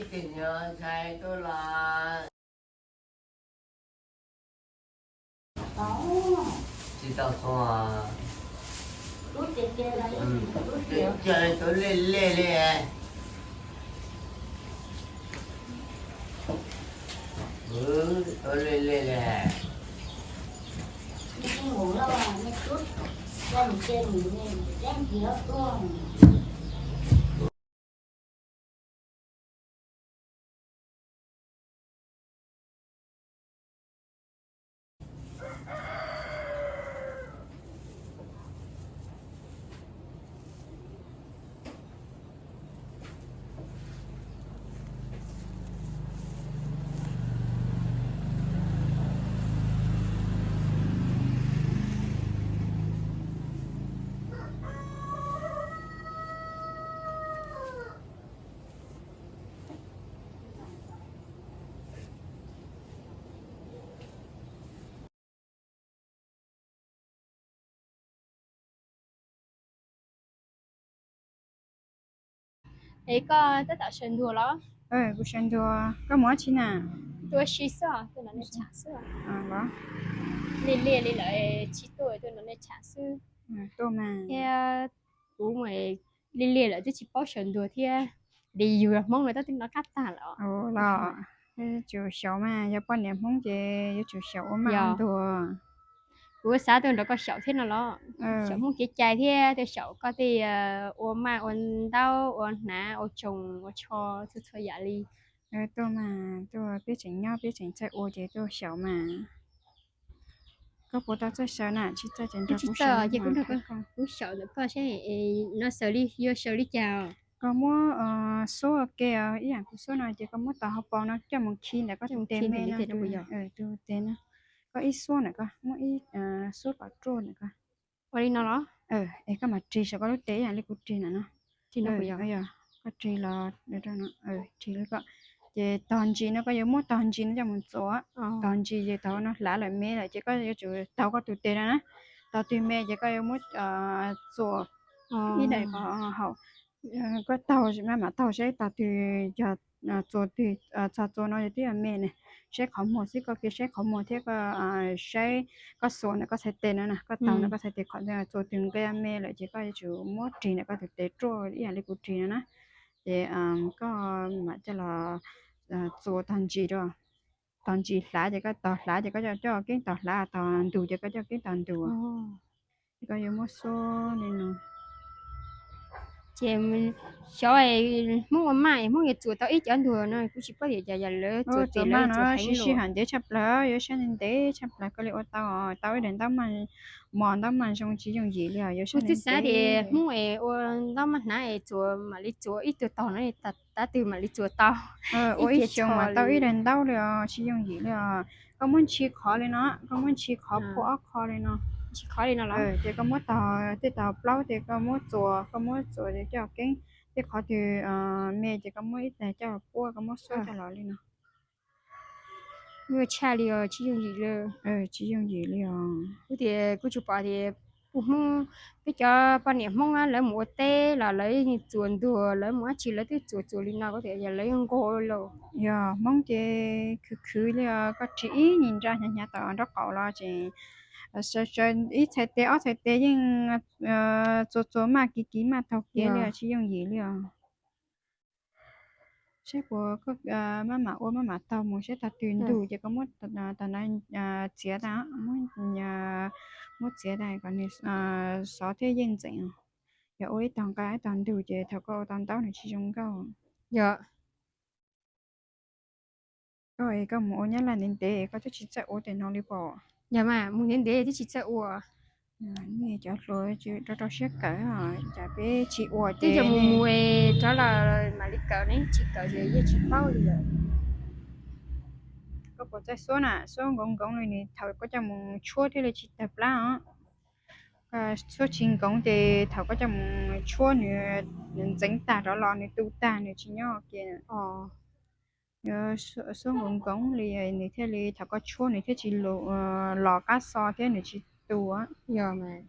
Ib tug nyuag ntxhais tuaj los. Tsis tau xua. Cia tuav lej lej li. Tuav lej lej li. Es koj tab tom sawv ntuag los? Kuv sawv ntuag, koj mus dab tsi na? Tuaj si xwb, tuaj nrog nej tham xwb. Li liaj li lawm tsis tuaj, tuaj nrog nej tham xwb. Tuaj mas. Thiab kuv mus li liaj lawm twb tsis paub sawv ntuag thiab, vim yus yog Hmoob mas tab twb nov qab tag lawm. Los yuav tsum xyaum mas, yog poj niam Hmoob ces yuav tsum xyaum ua maj ua ntuag. Kuv xav tuaj nrog koj xyaum thiab no los, xyaum Hmoob kev cai thiab tuaj xyaum koj tej ua maj ua ntaub ua hnav ua tsoos ua tsho txhua txhua yam li. Tuaj mas, tuaj peb tseem nyob peb tseem txawj ua ces tuaj xyaum mas. Koj puas tau txawj sawv na? Tsis txawj ces nrog kuv sawv, kuv xyaum ntawm koj seb no xaws li yuav sawv li cas. Koj muab xuab ua ke, ib yam kuv xuab no ces koj muab tos hauv paus no coj mus khi ntawm koj tus tes me no, tus tes no. Koj ib xuab ntawm koj, muab ib xuab kom ruaj ntawm koj. Ua li no los? Es koj mam rig saum koj lub tes ib yam li kuv rig ntawm no. Koj rig los, rig li koj. Ces tog ntsis no koj yuav muab tog ntsis no coj mus txuas. Tog ntsis ces tog no hlav lawm me lawm ces koj yuav tsum taug koj tus tes no na. Tog twg me ces koj yuav muab txuas ib daim qhov haum. Koj taug, mam taug saib tog twg yog txuas twg, txog txuas no yog twb yog me ne. Saib qhov muag xwb, koj cia saib qhov muag thiab koj saib koj xuas ntawm koj txhais tes no na, koj taug ntawm koj txhais tes qhov txuas twg koj yog me lawm ces koj yuav tsum muab rig ntawm koj tus tes ruaj ib yam li kuv rig no na. Ces koj mam coj los txuas tog ntsis rau, tog ntsis hlav ces koj tog hlav ces koj coj keeb tog hlav, tog ntug ces koj coj keeb tog ntug. Ces koj yuav muab xuab li no. Ces xyov Hmoob ua maj Hmoob yuav txuas tau ib cov ntuag no kuv tsis paub tias cas yog lawv txuas tes lawv txuas heev sib sib hawm ntev tshaj plaws, yuav saib ntev tshab plaws koj li ua tau, tau ib daim ntaub maj, mos ntaub maj zoo tsis yooj yim li os. Yuav saib twb xav tias Hmoob es ua ntaub maj hnav es txuas mam li txuas ib tug tog no, tab twg mam li txuas tau. Ua ib xyoos mam tau ib daim ntaub li os, tsis yooj yim li os. Koj muab ntshis qhov li no, koj muab ntshis qhov phua ob qho li no. Ntshis qhov li no los? Ces koj muab tog tej tog plaub ces koj muab txuas, koj muab txuas coj keeb. Tej qhov twg me ces koj muab ib tag coj puab, koj muab xuab coj los li no. Nyuaj tshaj li os, tsis yooj yim li. Tsis yooj yim li os. Kuv tias kuv tsuas pom tias pub Hmoob, peb cov poj niam Hmoob lawv mus ua teb los lawv yeej txuas ntuag, lawv mus dab tsi lawv twb txuas txuas li no, kuv tias yog lawv yeej nquag lauj. Yog Hmoob ces khwv khwv li os, koj ris ib nyuag nra hnyav hnyav tom nraub qaum los ces ib txhais tes ob txhais tes yeej txuas txuas maj kiv kiv maj taug kev li os, tsis yooj yim li os. Saib puas koj maj mam ua maj mam taug mus saib tag twg ntug ces koj muab tag no txiav tas, muab txiav tas kom nws xov thiab yeej ntxeev. Yog ua ib tog nqa ib tog ntug ces thaum koj ua tau ntaub nws tsis zoo nkauj. Yog koj mus ua Nyab Laj ntev ntev koj twb tsis txawj ua tej no li pom. Yog mas mus ntev ntev twb tsis txawj ua. Cov hluas rau rau siab kawm, cas peb tsis ua ces mus mus rov los mam li kawm ne, tsis kawm ces yeej tsis paub li lawm. Koj puas txawj xuab na? Xuab nkoov nkoov li nws thaum koj coj mus tshuab thiaj li tsis tawg plab os. Xuab tsis nkoov ces thaum koj coj mus tshuab nws ntxeev tag rov los nws tu tag nws tsis nyob kiag. Yuav xuab nkoov nkoov li nws thiaj li thaum koj tshuab nws thiaj tsis los qab xo thiab nws tsis tu. Yog mas.